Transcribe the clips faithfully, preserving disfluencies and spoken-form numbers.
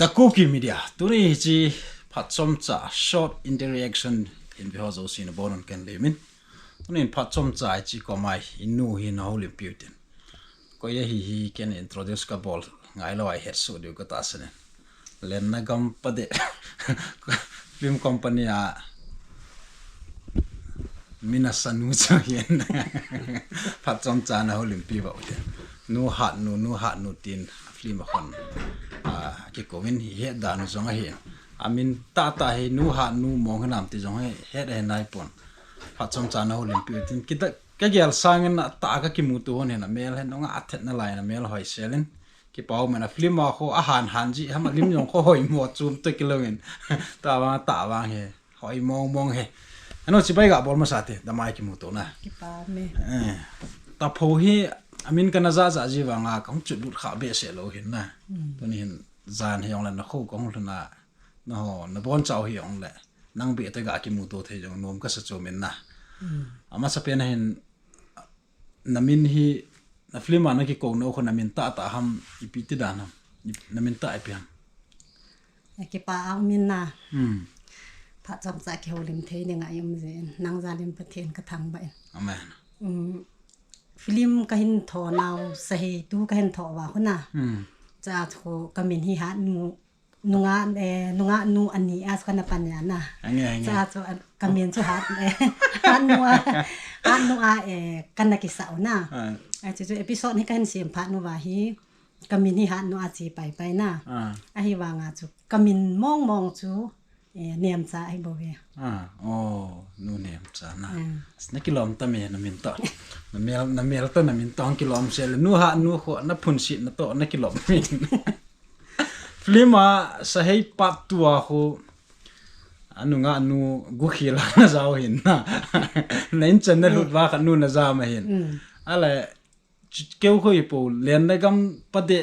Takuki Media, tuni hiche phat chomcha short interaction in veho jouse nabonun ken lemin. Tuni phat chomcha hiche komai inu hi nahoulimpiu tin. Koi ahi hi ken introduce kabol ngailou a ihetsoh diu katahsan in. Lenna gam pade film company a mina sanu chu hin. Phat chomcha nahoulimpi vau te. Nu Hatnu, Nu Hatnu tin film a khon. A, kikouvin hihe dan jong ahi. Amin tahtah hi Nu Hatnu mong hinam ti jong hi het ahi naipon. Phat chomcha nahoulimpi tin. Kita kagel sangin atah a kakimuto hon hin amel hin nunga athetna lai in amel hoisel in. Kipa umin a film a kho ahan han ji ham alim jong kho hoimo chum to kilouvin. Tavang, tavang hi. Hoi mong mong hi. Ano chibai gabol masa te, damai kimuto na. Kipa me. Eh. Tapho hi, amin kana ja ja ji vanga, kahung chutlut kha behseh lou hin na. Tuni hin jan hi jongle nakho kahung lhun a. Naho, nabonchau hi jongle. Nang beh te ga kimuto thei jong nom kasa chu min na. Amasapen a hin, namin hi, na film a nakikou nau kho namin tahtah ham, ipi ti dan ham, i-, namin tah ipi ham. Kipa a umin na. Hmm. Phat chomcha kihoulim thei dinga i um jin, nang jal in Pathen kathangvah in. Amen. Um, film kahin tho nau, Sahei tu kahin tho uva khu na. Hmm. Chua chu kamin hi Hatnu, Nungah, eh, Nungahnu ani a chu kana pan a na. Ange, ange. Chua chu, ah, kamin chu Hat, eh, Hatnu a, Hatnu a, eh, kana kisah u na. Ah. Ah, chu chu episode hi kahin sem phat uva hi, kamin hi Hatnu a che pai pai na. Ah. Ahivanga chu, kamin mong mong chu, eh, Nemcha ahi bou ve. Ah, oh, Nu Nemcha na. Ah. Nakilom ta me namin toh. Namel, namel toh namin toh kilom sel. Nu Hatnu kho, naphunsetna toh, nakilom min. Film a Sahei part two a khu, a Nungahnu gukhel a najao hin na. Na in chan na lut uva khat nu najam ahin. Mm. Ale, ch-, keu khu ipo, lenna gam pade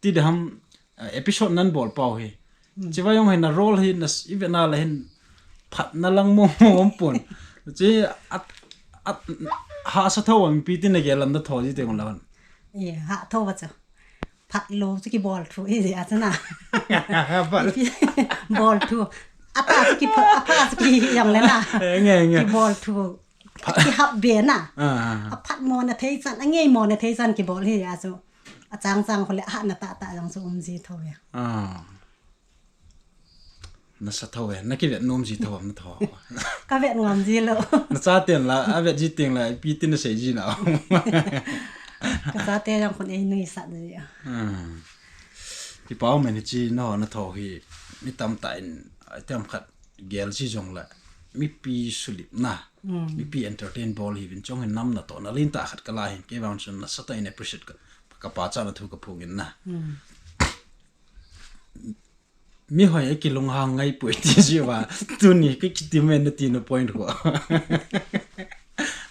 ti dam, eh, episode nan bol pau hi. Mm. Chiva jong hin na role hi na s-, i ve na le hin phatna lang mong mong um pon. Chi at, at, hahsa tho a mipi tin nagel lam natho ji te kon la hon. Eh, ha tho va cha. Phat lou chu kibol thu ahi jeh a chu na. Bol. Bol thu. Apha chu ki pha-, apha chu ki jong le na. Eh, nge, nge. Kibol thu. Phat. Kihap be na. Ah, ah, ah. Aphat mo na thei chan, angei mo na thei chan kibol ahi jeh a chu. Achang chang khu le hahna tahtah jong chu um ji tho ve. Ah. Nasa tho ve, nakivet nom ji tho, na tho. Kavet ngam ji lou. Nachaten la, avet ji teng la, ipi tin nasei ji na. Kachate jong khun einuisat ji a. Hmm. Kipa umin hiche na, natho hi, mi tamtah in, item khat gel ji jong la, mipi sulipna, hmm, mipi entertain bol hiuvin chong hin nam natohna lentah khat kala hin, kei vang chun nasatah in appreciate ka, kapachatna thu kaphong in na. Hmm. Mihoi a kilunghang ngai poi ti ji uva, tuni ka kiti men nati na point khu.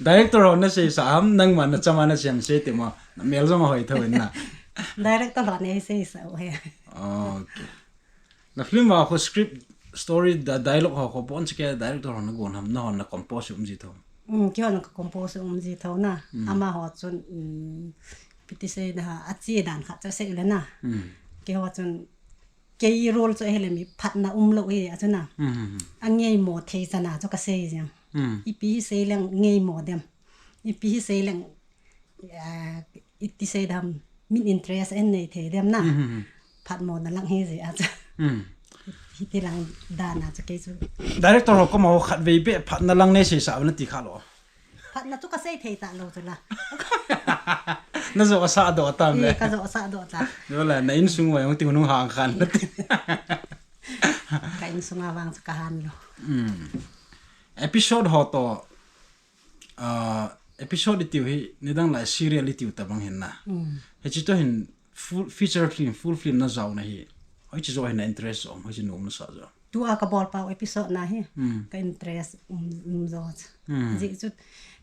Director ho naseisa ham, nangma nachama nasem sei ti mo, namel jong ahoi tho in na. Director ho naseisa u he. Okay. Na film a khu script, story, da-, dialogue ho khu bon chike director ho nagon ham, nahon na compose um ji tho. Um, keihon ka compose um ji tho na. Um. Amaho chun, um, ipi ti sei da, ache dan khat chu sei le na. Um. Keiho chun, kei role chu ahile mi phatna umlou ahi a chu na. Um, um, um. Angei mo thei chan a chu kasei jeng. Um. Ipi hi sei leng ngei mo dem. Ipi hi sei leng, ah, iti sei dam, min interest in nei thei dem na. Um, um, um. Phat mo na lang hi jeh a chu. Um. Hiti lang dan a chu kei chu. Director ho koma ho khatvei beh phatna lang nei seisa u nati kha lou. Phatna chu kasei thei talou chu la. Najo asah doh tam le. Eh, kajo asah doh ta. Jo la, na insung uva jong ti hunung hang khan nati. Ka insung a vang chu kahan lou. Um. Episode ho toh, ah, episode itiu hi, nidang lai serial itiu tabang hin na. Um. Hiche toh hin full feature film, full film najao na hi. Hoiche jo hin na interest jo, hoiche nom nasa jo. Tua kabol pau episode na hi. Um. Ka interest um, um jo. Um. Jeh chu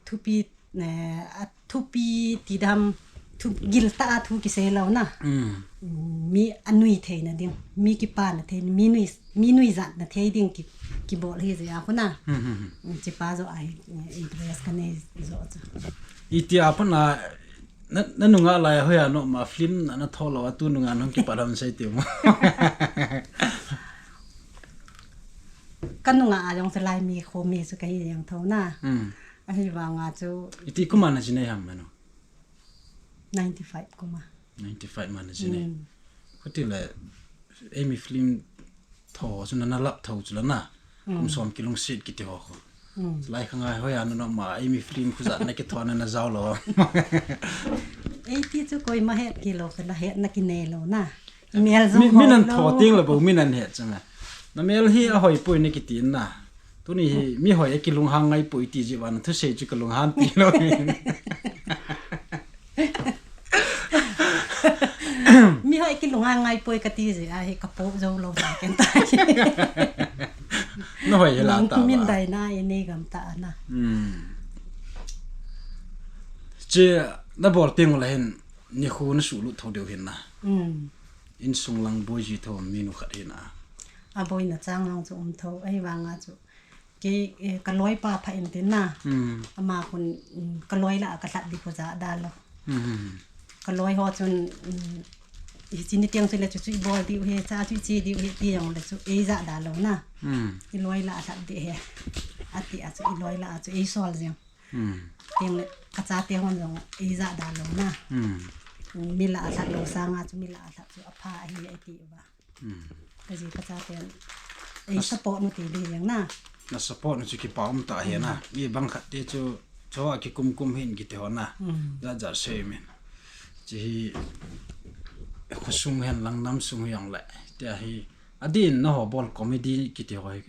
thupi, eh, athupi ti dam, thu giltah a thu kisei lou na. Um. Um, mi anui theina ding, mi kipana thei, mi nui, mi nuijatna thei ding ki, kibol hi jeh a khu na. Um, um, um. Hiche pa jo a hi, eh, interest kanei jo chu. Itia pat na Na, na nunga lai a hoiya noma film na, na tho lou a tu nunga nong kipat ham sei temo. Ka nunga a jong chu lai mi kho mi chu kahi jeng tho na. Hmm. Ahivanga chu. Iti kum a na jinei ham mano? Ninety five kum a. Ninety five ma na jinei. Hmm. Khuti le, eimi film tho chu na, na lap tho chu la na. Hmm. Kum som kilungset kiti ho khu. Hmm. Lai kha ngai hoiya noma eimi film khu jat na kitho na na jao lou. Eiti chu koima het kilou, ka la het na kinei lou na. Mel jong mi, mi hoi nan lou. Tho ting la bo, mi nan het chang a. Na mel hi ahoi poi na kiti na. Tuni hi mi hoi a kilunghang ngai poi ti ji van thusei chu ka lunghan ti lou. Mi hoi a kilunghang ngai poi kati ji a hi ka po jou lou ta ken ta. Na hoi hi la ta. Min ba. Dai na e nei gam ta na. Hmm. Che na bol ting la hin. Nikho na suhlut tho deu hin na. Mm. Insung lang boi ji tho mi nu khat hin a. A boina chang lang chu um tho, ahivanga chu. Kei, eh, ka loi pa pha in tin na. Mm. Ama khun, mm, ka loi la ka lhat di ko ja da lo. Mm. Ka loi ho chun, mm, hichi ni tiang chu le chu chu i bol diu he, cha chu i chi diu he ti jong le chu ei ja da lo na. Mm. I loi la lhat di he. Ati a chu i loi la a chu ei sol jeng. Hmm. Tin le, ka chate hon jong, ei ja da lou na. Hmm. Mi la a lhat lou sanga chu, mi la a lhat chu, apha ahi, ei ti uva. Hmm. Ka ji ka chate, ei support nu ti di jeng na. Na support nu chu kipa um ta hi na. Hmm. Mi bang khat te chu, chu a kikum kum hin kiti ho na. Hmm. Ja ja sei min. Chi hi, khosung hen lang nam sung hi jong le. Te hi, adin na ho bol comedy kiti ho hi.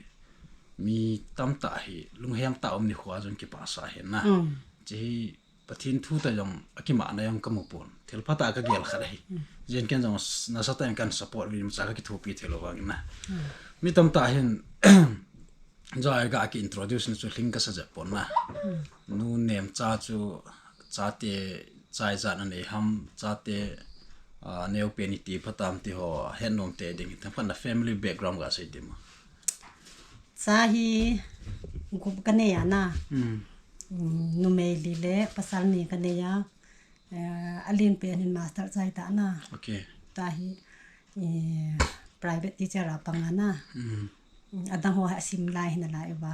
Mi tamtah hi, lunghem tah um nikho a jong kipah sa hi na. Mm. Chi hi, Pathen thu ta jong, akimahna jong kamu pon. Thil phatah a kagel khat ahi. Mm. Jen ken jong s-, nasatah in kan support vi, macha kakithopi thei lou vang na. Mm. Mi tamtah hin, joi ga ki introduce na chu lhing kasa jep pon na. Mm. Nu Nemcha chu, chate, chai jan anei ham, chate, ah, neo pen iti phatam ti ho, het nom te ding, tam khat na family background ga sei ti mo. Cha hi gup ka nei a na. Hmm. Mm, numei li le pasal ni ka nei a. Eh, a lin pen hin master chai ta na. Okay. Ta hi, eh, private teacher a pang a na. Hmm. Mm, adang ho ha sim lai hin a lai uva.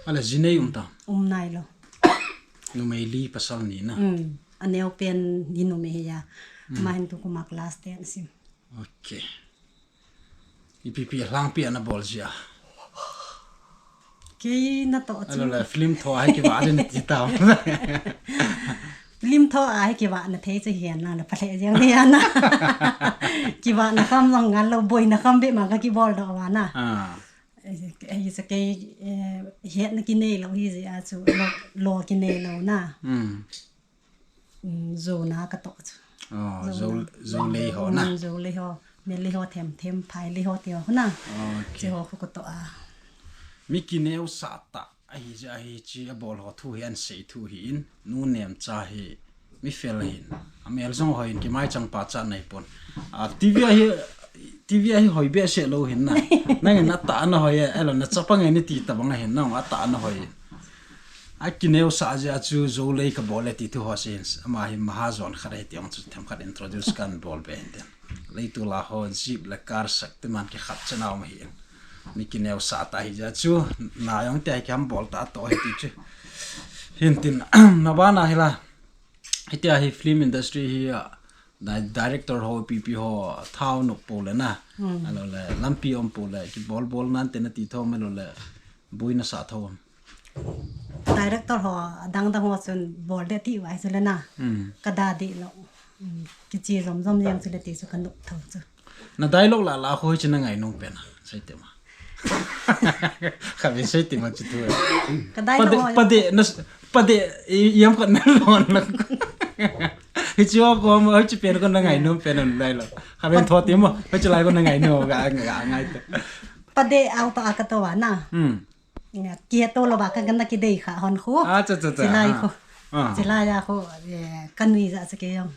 Ale jinei um ta? Um nai lou. Numei li pasal ni na. Mm, a neo pen hi numei hi a. Mm. Ma hin tu kuma class ten sim. Okay. Ipi pi lhangpi ana bol jia. Kei na to chu. Alo le film tho a hi kiva din ti ta. Film tho a hi kiva na thei chu hian na, na pha le jeng le na. Kiva na kham jong ngal lou, boina kham be ma ka kibol doh uva na. Ah. Eh, eh, sa kei, eh, hiat na kinei lou hi jia chu lo, lo kinei lou na. Hmm. Mm, Zo na ka toh chu. Oh, Zo Zo, na. Zo lei ho na. Mm, Zo lei ho. Mel lei ho them them, phai lei ho ti ho na. Okay. Chi ho khu ka toh a. Mi kineo sa ta. Ahi jia hi chi a bol ho thu hi an sei thu hi in. Nu Nemcha hi. Mi fel hin. A mel jong ho hin ki mai chang pa cha nai pon. A T V a hi, T V a hi hoi be se lou hin na. Nang in a ta na hoi e, elo na chapa nge ni ti ta bang hin na, a ta na hoi. A kineo sa jia chu Zo lei ka bol e ti thu ho sin. Ama hi mahajon khat ahi ti ong chu them khat introduce kan bol be hin ten. Lei tu la ho jeep le car sak te man ki khat chana um hi. Mi kineo sa ta hi jia chu na jong te hi kam bol ta to hi ti chu. Hin tin na ba na hi la. Hi ti a hi film industry hi a di-, director ho, P P ho, thao nok po le na. Hmm. Alo le, lampi om po le, ki bol bol nan te na ti tho me lo le, bui na sa tho. Director ho, dang dang ho chun bol de ti vai chu le na. Hmm. Ka da di lo. Hmm. Ki chi zom zom yang chu le ti chu ka nok tho chu. Na dialogue la la khu hi chu na ngai nung pen a. Sei te ma. Kha ve sei te ma chu tu. Ka dialogue Pade, ho pade, na s-, pade, i, yam ka na lon la. Hi chu ko ma, hi chu pen ko na ngai nung pen a dialogue. Kha ve tho te ma, hi chu lai ko na ngai nung ga, ga ngai te. Pade au pa a ka to wa na. Hmm. Nga, kia to lo ba ka gana ki dei kha hon khu. Ah, cha, cha, cha. Chilai khu. Ah. Chilai a khu, eh, ka nui ja cha ke yong.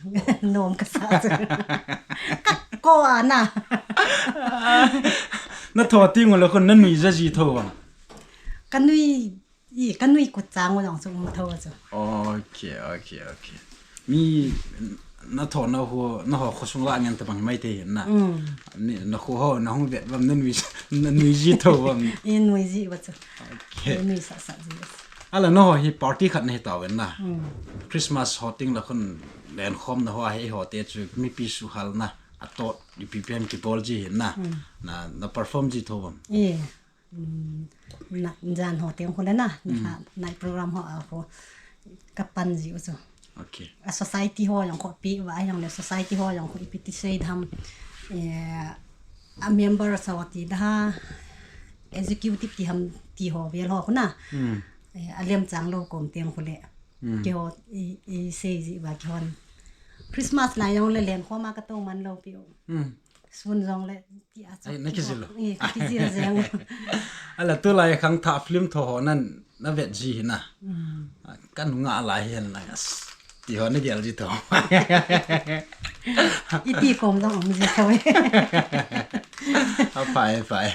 Nom ka sa cha. Ka ko a na. Na tho ti ngo lo khu na nui ja ji tho ba. Ka nui, i, ka nui kut cha ngo jong chu um tho cha. Okay, okay, okay. Mi na tho na ho, na ho khosung la ngen tabang mai te hin na. Mm. Ni na kho ho na hung vet vam na nui, na nui ji tho vam. I nui ji va chu. Okay. I nui sa sa ji. Ala na ho hi party khat na hi ta ven na. Mm. Christmas ho ting la khun len khom na ho hi ho te chu mipi su hal na. A tot ipi pi ham ki bol ji hin na. Mm. Na, na perform ji tho vam. Eh. Mm, na, jan ho teng khu le na, na, mm, night program ho a khu ka pan ji u chu. Okay. A society ho jong khu pi va jong le society ho jong khu ipi ti sei dam, eh, a member sa ti da, executive ti ham ti ho vel ho khu na. Mm. Eh, a lem chang lo kom teng khu le. Mm. Ki ho i, i sei ji va ki hon. Christmas la jong le len khom a ka to man lo pi u. Mm. Sun jong le ti a chak. Ai, na kizil lo. Eh, ka kizil jeng. Ala tu lai khang tha film tho ho nan na vet ji hi na. Mm. Kan nga lai hen na as. Ti ho na gel ji tho. I ti kom dong om ji tho. A phai, phai.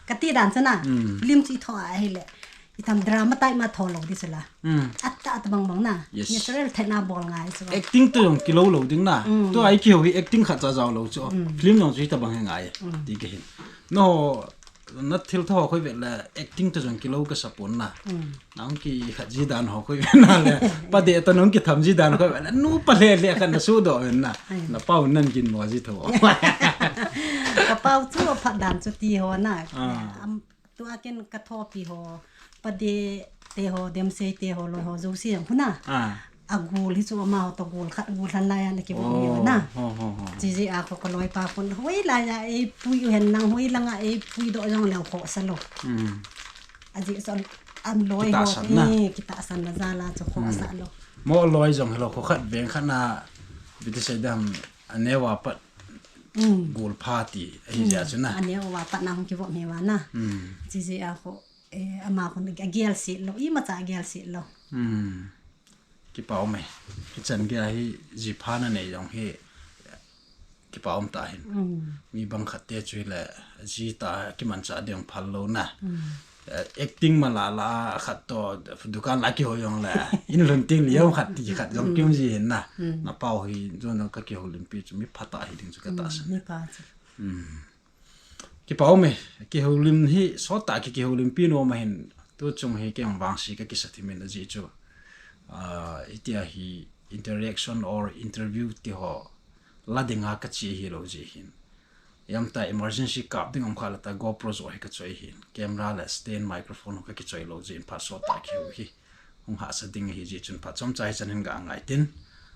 Ka ti dan chu na. Mm. Film chi tho a hi le. Itam drama type ma tho lo di sela. Mm. Atta at bang bang na. Yes. Natural thei na bol ngai chu. Acting to jong kilo lo ding na. Mm. To ai kihou hi acting khat cha jao lo chu. Mm. Film jong chu hita bang he ngai. Mm. Ti ka hin. No, na thil tho khoi ve le acting to jong kilo ka sapon na. Mm. Nang ki khat ji dan ho khoi ve na le. Pa de to nang ki tham ji dan khoi ve le. Nu pa le le kan na su do ve na. Ai. Na pau nan kin mo ji tho. Ka pau chu phat dan chu ti ho na. Ah. Am, Tua ken ka thopi ho, pa de te ho, dem sei te ho, loi ho, jouse jong khu na. Ah. A gul hi chu ama ho to gul khat, gul hlan lai a na ki bol ni na. Ho, ho, ho. Chi ji a ko ka loi pa khun, hoi lai a, ei pui u hen nang, hoi langa ei pui do jong leo kho sa lo. Mm. A ji so, an loi ho, kitahsan na. Eh, kitahsan na jala chu kho sa lo. Mo loi jong lo kho khat veng khat na, biti sei dam, a neo a pat Mm. Gol pha ti, ahi jeh a chu na. Mm. A neo a pat na hung kivom hi va na. Mm. Chi jeh a kho, eh, ama khun a gel sit lo, imacha gel sit lo. Mm. Kipa um e. Hichan gei a hi ji pha na nei jong hi kipa um ta hin. Mm. Mi bang khat te chu hi le ji ta kimancha ding phal lo na. Mm. Eh, acting ma la la khat to dukan la kihou jong le in lhun ting lio khat ti khat jong, mm, kium ji hin na. Mm. Na pau hi jong ka kihoulimpi chu mi pha ta hi ding chu ka, mm, tahsan. Mi pha chu. Mm. Kipa um e, kihoulim hi sot ta ki kihoulimpi nom ahin tu chung hi kei vangsi ka kisa thim in ajeh chu. Ah, hitia hi interaction or interview ti ho la dinga ka chi hi lo ji hin. Yam ta emergency kap ding um kha la ta GoPro jo hi ka choi hin. Camera le stand microphone ka kichoi lo jin phat sot ta kihou hi. Hung hahsa ding hi ji chun phat chomcha hi chan hin ga ngai tin.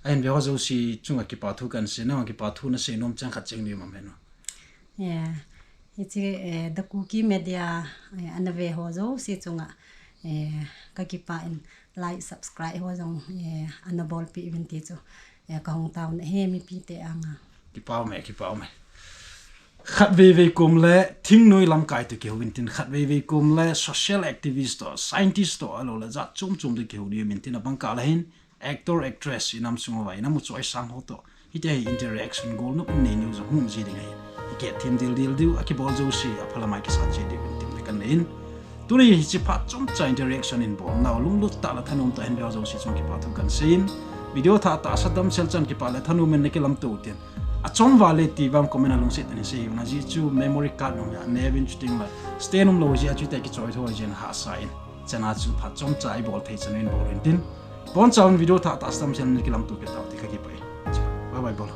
Ahin ve ho jouse chunga kipa thu kan sei, na kipa thu na sei nom chang khat cheng ni mam hen. Yeah. Hiche, eh, The Kuki Media, eh, ana ve ho jouse chunga, eh, ka kipa in like, subscribe ho jong, eh, ana bolpi uvin ti chu. Eh, ka hung taona ahi mipi te anga. Kipa um e, kipa um e. Khatvei vei kom le thingnoi lamkai to kihou in tin, khatvei vei kom le social activist to, scientist to, ahilou le jat chom chom to kihou diu min tin, abang kah le hin actor, actress, inam sung uva, inam u choi sang ho to. Hitia hi interaction gol nop in nei niu jong hung ji ding ahi. I keh thim dil dil diu, a kibol jouse, a phalam a kisat ji diu in tin le kan nei in. Tuni hiche phat chomcha interaction in bol nau lunglut tah le thanom tah hin ve ho jouse chung kipa thu kan sei in. Video thah tahsa damsel chan kipa le thanom in na kilamto u tin. Achom vale ti vang comment a lungset in sei u na ji chu memory card nom ya ne vin chuting la. Stand um lou ji a chu te kichoi tho jin hahsa in. Chana chu phat chomcha i bol thei chan in bol in tin. Boncha un video thah tahsa damsel na kilamto kit tau ti ka kipah e. Bye bye bol.